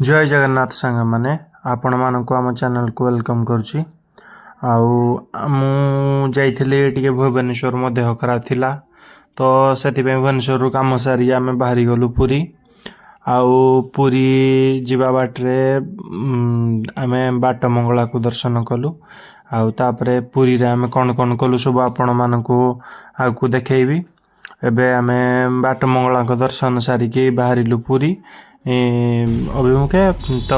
ଜୟ ଜଗନ୍ନାଥ ସାଙ୍ଗମାନେ, ଆପଣମାନଙ୍କୁ ଆମ ଚ୍ୟାନେଲକୁ welcome କରୁଛି। ଆଉ ମୁଁ ଯାଇଥିଲି ଟିକେ ଭୁବନେଶ୍ୱର, ମୋ ଦେହ ଖରାପ ଥିଲା ତ ସେଥିପାଇଁ ଭୁବନେଶ୍ୱରରୁ କାମ ସାରିକି ଆମେ ବାହାରି ଗଲୁ ପୁରୀ। ଆଉ ପୁରୀ ଯିବା ବାଟରେ ଆମେ ବାଟ ମଙ୍ଗଳାକୁ ଦର୍ଶନ କଲୁ। ଆଉ ତାପରେ ପୁରୀରେ ଆମେ କ'ଣ କ'ଣ କଲୁ, ସବୁ ଆପଣମାନଙ୍କୁ ଆଗକୁ ଦେଖେଇବି। ଏବେ ଆମେ ବାଟ ମଙ୍ଗଳାଙ୍କ ଦର୍ଶନ ସାରିକି ବାହାରିଲୁ ପୁରୀ ଅଭିମୁଖେ। ତ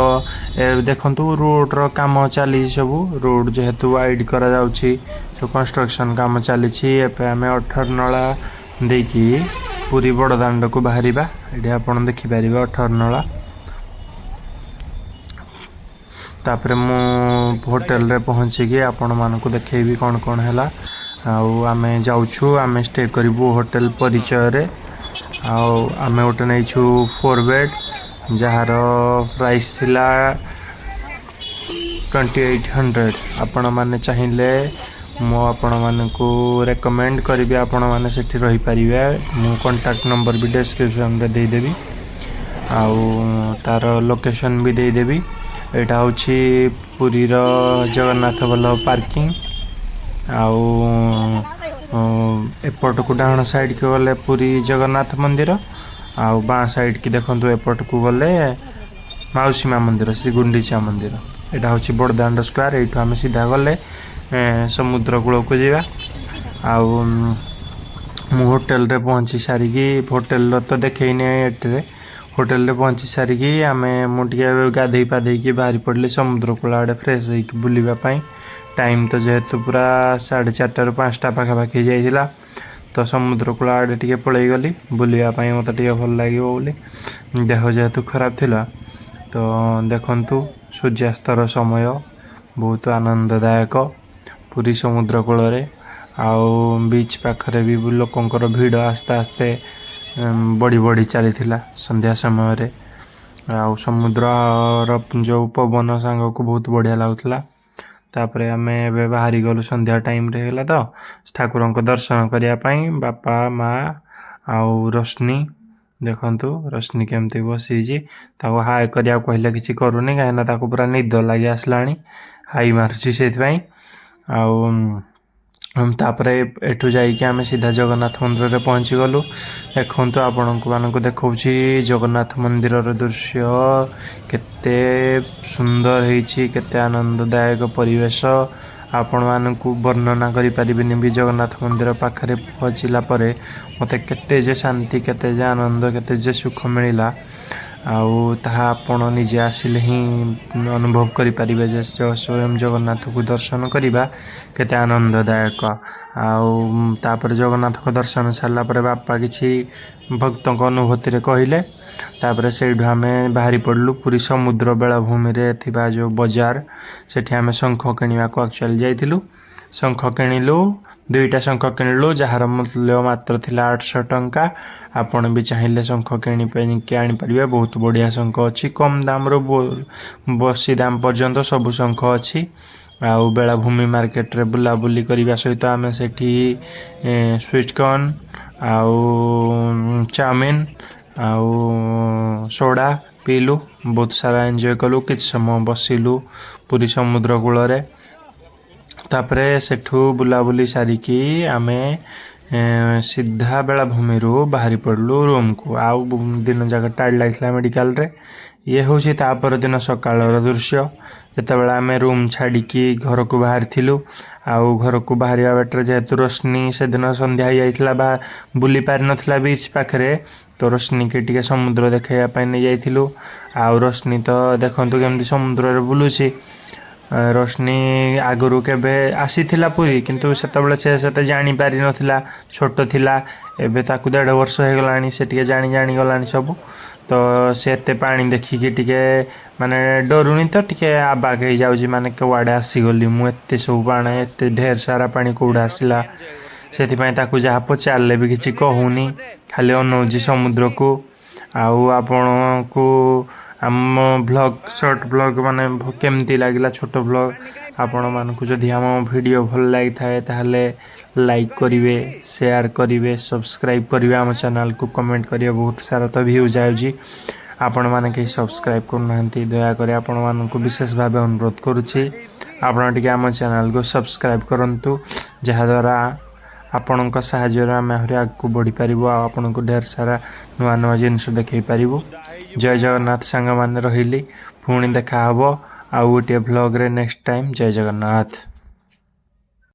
ଏ ଦେଖନ୍ତୁ, ରୋଡ଼ର କାମ ଚାଲିଛି ସବୁ। ରୋଡ଼ ଯେହେତୁ ୱାଇଡ଼ କରାଯାଉଛି, ସବୁ କନଷ୍ଟ୍ରକ୍ସନ୍ କାମ ଚାଲିଛି। ଏବେ ଆମେ ଅଠରନଳା ଦେଇକି ପୁରୀ ବଡ଼ ଦାଣ୍ଡକୁ ବାହାରିବା। ଏଠି ଆପଣ ଦେଖିପାରିବେ ଅଠରନଳା। ତାପରେ ମୁଁ ହୋଟେଲରେ ପହଞ୍ଚିକି ଆପଣମାନଙ୍କୁ ଦେଖେଇବି କ'ଣ କ'ଣ ହେଲା। ଆଉ ଆମେ ଯାଉଛୁ, ଆମେ ଷ୍ଟେ କରିବୁ ହୋଟେଲ ପରିଚୟରେ। ଆଉ ଆମେ ଗୋଟେ ନେଇଛୁ ଫୋର୍ ବେଡ଼୍, ଯାହାର ପ୍ରାଇସ୍ ଥିଲା 2800। ଆପଣମାନେ ଚାହିଁଲେ ମୁଁ ଆପଣମାନଙ୍କୁ ରେକମେଣ୍ଡ କରିବି, ଆପଣମାନେ ସେଠି ରହିପାରିବେ। ମୁଁ କଣ୍ଟାକ୍ଟ ନମ୍ବର ବି ଡେସ୍କ୍ରିପସନ୍ରେ ଦେଇଦେବି ଆଉ ତାର ଲୋକେସନ୍ ବି ଦେଇଦେବି। ଏଇଟା ହେଉଛି ପୁରୀର ଜଗନ୍ନାଥ ବଲ୍ଲଭ ପାର୍କିଂ। ଆଉ ଏପଟକୁ ଡାହାଣ ସାଇଡ଼୍କି ଗଲେ ପୁରୀ ଜଗନ୍ନାଥ ମନ୍ଦିର, ଆଉ ବାଁ ସାଇଡ଼୍କି ଦେଖନ୍ତୁ, ଏପଟକୁ ଗଲେ ମାଉସୀ ମା ମନ୍ଦିର, ଶ୍ରୀ ଗୁଣ୍ଡିଚା ମନ୍ଦିର। ଏଇଟା ହେଉଛି ବଡ଼ଦାଣ୍ଡ ସ୍କୋୟାର। ଏଇଠୁ ଆମେ ସିଧା ଗଲେ ସମୁଦ୍ର କୂଳକୁ ଯିବା। ଆଉ ମୁଁ ହୋଟେଲରେ ପହଞ୍ଚି ସାରିକି, ହୋଟେଲର ତ ଦେଖେଇନି ଏଥିରେ, ହୋଟେଲରେ ପହଞ୍ଚି ସାରିକି ମୁଁ ଟିକେ ଗାଧେଇ ପାଧେଇକି ବାହାରି ପଡ଼ିଲି ସମୁଦ୍ର କୂଳ ଆଡ଼େ ଫ୍ରେଶ୍ ହେଇକି ବୁଲିବା ପାଇଁ। ଟାଇମ୍ ତ ଯେହେତୁ ପୁରା 4:30ରୁ 5ଟା ପାଖାପାଖି ଯାଇଥିଲା, ତ ସମୁଦ୍ର କୂଳ ଆଡ଼େ ଟିକେ ପଳେଇ ଗଲି ବୁଲିବା ପାଇଁ, ମୋତେ ଟିକେ ଭଲ ଲାଗିବ ବୋଲି, ଦେହ ଯେହେତୁ ଖରାପ ଥିଲା। ତ ଦେଖନ୍ତୁ, ସୂର୍ଯ୍ୟାସ୍ତର ସମୟ ବହୁତ ଆନନ୍ଦଦାୟକ ପୁରୀ ସମୁଦ୍ର କୂଳରେ। ଆଉ ବିଚ୍ ପାଖରେ ବି ଲୋକଙ୍କର ଭିଡ଼ ଆସ୍ତେ ଆସ୍ତେ ବଢ଼ି ବଢ଼ି ଚାଲିଥିଲା ସନ୍ଧ୍ୟା ସମୟରେ। ଆଉ ସମୁଦ୍ରର ଯେଉଁ ପବନ ସାଙ୍ଗକୁ ବହୁତ ବଢ଼ିଆ ଲାଗୁଥିଲା। ତାପରେ ଆମେ ଏବେ ବାହାରି ଗଲୁ, ସନ୍ଧ୍ୟା ଟାଇମ୍ରେ ହେଇଗଲା ତ, ଠାକୁରଙ୍କ ଦର୍ଶନ କରିବା ପାଇଁ, ବାପା, ମା ଆଉ ରୋଶନୀ। ଦେଖନ୍ତୁ, ରୋଶନୀ କେମିତି ବସିଛି। ତାକୁ ହାଇ କରିବାକୁ କହିଲେ କିଛି କରୁନି, କାହିଁକିନା ତାକୁ ପୁରା ନିଦ ଲାଗି ଆସିଲାଣି, ହାଇ ମାରୁଛି ସେଇଥିପାଇଁ। ଆଉ ତାପରେ ଏଠୁ ଯାଇକି ଆମେ ସିଧା ଜଗନ୍ନାଥ ମନ୍ଦିରରେ ପହଞ୍ଚିଗଲୁ। ଦେଖନ୍ତୁ, ଆପଣଙ୍କୁ ମାନଙ୍କୁ ଦେଖାଉଛି ଜଗନ୍ନାଥ ମନ୍ଦିରର ଦୃଶ୍ୟ, କେତେ ସୁନ୍ଦର ହେଇଛି, କେତେ ଆନନ୍ଦଦାୟକ ପରିବେଶ, ଆପଣମାନଙ୍କୁ ବର୍ଣ୍ଣନା କରିପାରିବିନି ବି। ଜଗନ୍ନାଥ ମନ୍ଦିର ପାଖରେ ପହଞ୍ଚିଲା ପରେ ମୋତେ କେତେ ଯେ ଶାନ୍ତି, କେତେ ଯେ ଆନନ୍ଦ, କେତେ ଯେ ସୁଖ ମିଳିଲା, ଆଉ ତାହା ଆପଣ ନିଜେ ଆସିଲେ ହିଁ ଅନୁଭବ କରିପାରିବେ ଯେ ସ୍ୱୟଂ ଜଗନ୍ନାଥକୁ ଦର୍ଶନ କରିବା କେତେ ଆନନ୍ଦଦାୟକ। ଆଉ ତାପରେ ଜଗନ୍ନାଥଙ୍କ ଦର୍ଶନ ସାରିଲା ପରେ ବାପା କିଛି ଭକ୍ତଙ୍କ ଅନୁଭୂତିରେ କହିଲେ। ତାପରେ ସେଇଠୁ ଆମେ ବାହାରି ପଡ଼ିଲୁ ପୁରୀ ସମୁଦ୍ର ବେଳାଭୂମିରେ ଥିବା ଯେଉଁ ବଜାର, ସେଠି ଆମେ ଶଙ୍ଖ କିଣିବାକୁ ଆକ୍ଚୁଆଲି ଯାଇଥିଲୁ। ଶଙ୍ଖ କିଣିଲୁ, ଦୁଇଟା ଶଙ୍ଖ କିଣିଲୁ, ଯାହାର ମୂଲ୍ୟ ମାତ୍ର ଥିଲା 800 ଟଙ୍କା। ଆପଣ ବି ଚାହିଁଲେ ଶଙ୍ଖ କିଣିକି ଆଣିପାରିବେ। ବହୁତ ବଢ଼ିଆ ଶଙ୍ଖ ଅଛି। କମ୍ ଦାମରୁ ବେଶୀ ଦାମ ପର୍ଯ୍ୟନ୍ତ ସବୁ ଶଙ୍ଖ ଅଛି। ଆଉ ବେଳାଭୂମି ମାର୍କେଟରେ ବୁଲାବୁଲି କରିବା ସହିତ ଆମେ ସେଠି ସୁଇଟ୍ କର୍ନ ଆଉ ଚାଉମିନ ଆଉ ସୋଡ଼ା ପିଇଲୁ। ବହୁତ ସାରା ଏନ୍ଜୟ କଲୁ। କିଛି ସମୟ ବସିଲୁ ପୁରୀ ସମୁଦ୍ର କୂଳରେ। ତାପରେ ସେଠୁ ବୁଲାବୁଲି ସାରିକି ଆମେ ସିଧା ବେଳାଭୂମିରୁ ବାହାରି ପଡ଼ିଲୁ ରୁମ୍କୁ। ଆଉ ଦିନ ଯାକ ଟାୟାର୍ଡ଼ ଲାଗିଥିଲା ମେଡ଼ିକାଲରେ। ଇଏ ହେଉଛି ତା ପରଦିନ ସକାଳର ଦୃଶ୍ୟ, ଯେତେବେଳେ ଆମେ ରୁମ୍ ଛାଡ଼ିକି ଘରକୁ ବାହାରିଥିଲୁ। ଆଉ ଘରକୁ ବାହାରିବା ବାଟରେ ଯେହେତୁ ରୋଶନୀ ସେଦିନ ସନ୍ଧ୍ୟା ହେଇଯାଇଥିଲା ବା ବୁଲି ପାରିନଥିଲା ବିଚ୍ ପାଖରେ, ତ ରୋଶନୀକି ଟିକେ ସମୁଦ୍ର ଦେଖାଇବା ପାଇଁ ନେଇଯାଇଥିଲୁ। ଆଉ ରୋଶନୀ ତ ଦେଖନ୍ତୁ କେମିତି ସମୁଦ୍ରରେ ବୁଲୁଛି। ରୋଶନୀ ଆଗରୁ କେବେ ଆସିଥିଲା ପୁରୀ, କିନ୍ତୁ ସେତେବେଳେ ସେ ସେତେ ଜାଣିପାରିନଥିଲା, ଛୋଟ ଥିଲା। ଏବେ ତାକୁ 1.5 ବର୍ଷ ହେଇଗଲାଣି, ସେ ଟିକେ ଜାଣି ଜାଣିଗଲାଣି ସବୁ। ତ ସେ ଏତେ ପାଣି ଦେଖିକି ଟିକେ ମାନେ ଡରୁନି ତ, ଟିକେ ଆବାକ ହେଇଯାଉଛି, ମାନେ କୁଆଡ଼େ ଆସିଗଲି ମୁଁ, ଏତେ ସବୁ ପାଣି, ଏତେ ଢେର ସାରା ପାଣି କେଉଁଠୁ ଆସିଲା? ସେଥିପାଇଁ ତାକୁ ଯାହା ପଚାରିଲେ ବି କିଛି କହୁନି, ଖାଲି ଅନଉଛି ସମୁଦ୍ରକୁ। ଆଉ ଆପଣଙ୍କୁ ଆମ ଭ୍ଲଗ୍, ସର୍ଟ ଭ୍ଲଗ୍ ମାନେ କେମିତି ଲାଗିଲା, ଛୋଟ ଭ୍ଲଗ୍? ଆପଣମାନଙ୍କୁ ଯଦି ଆମ ଭିଡ଼ିଓ ଭଲ ଲାଗିଥାଏ, ତାହେଲେ ଲାଇକ୍ କରିବେ, ସେୟାର କରିବେ, ସବସ୍କ୍ରାଇବ୍ କରିବେ ଆମ ଚ୍ୟାନେଲକୁ, କମେଣ୍ଟ କରିବେ। ବହୁତ ସାରା ତ ଭ୍ୟୁଜ୍ ଯାଉଛି। ଆପଣମାନେ କେହି ସବସ୍କ୍ରାଇବ୍ କରୁନାହାନ୍ତି। ଦୟାକରି ଆପଣମାନଙ୍କୁ ବିଶେଷ ଭାବେ ଅନୁରୋଧ କରୁଛି, ଆପଣ ଟିକେ ଆମ ଚ୍ୟାନେଲକୁ ସବସ୍କ୍ରାଇବ୍ କରନ୍ତୁ, ଯାହାଦ୍ୱାରା ଆପଣଙ୍କ ସାହାଯ୍ୟରେ ଆମେ ଆହୁରି ଆଗକୁ ବଢ଼ିପାରିବୁ ଆଉ ଆପଣଙ୍କୁ ଢେର ସାରା ନୂଆ ନୂଆ ଜିନିଷ ଦେଖାଇ ପାରିବୁ। ଜୟ ଜଗନ୍ନାଥ ସାଙ୍ଗମାନେ, ରହିଲି। ପୁଣି ଦେଖା ହେବ ଆଉ ଗୋଟିଏ ଭ୍ଲଗ୍ରେ ନେକ୍ସଟ ଟାଇମ୍। ଜୟ ଜଗନ୍ନାଥ।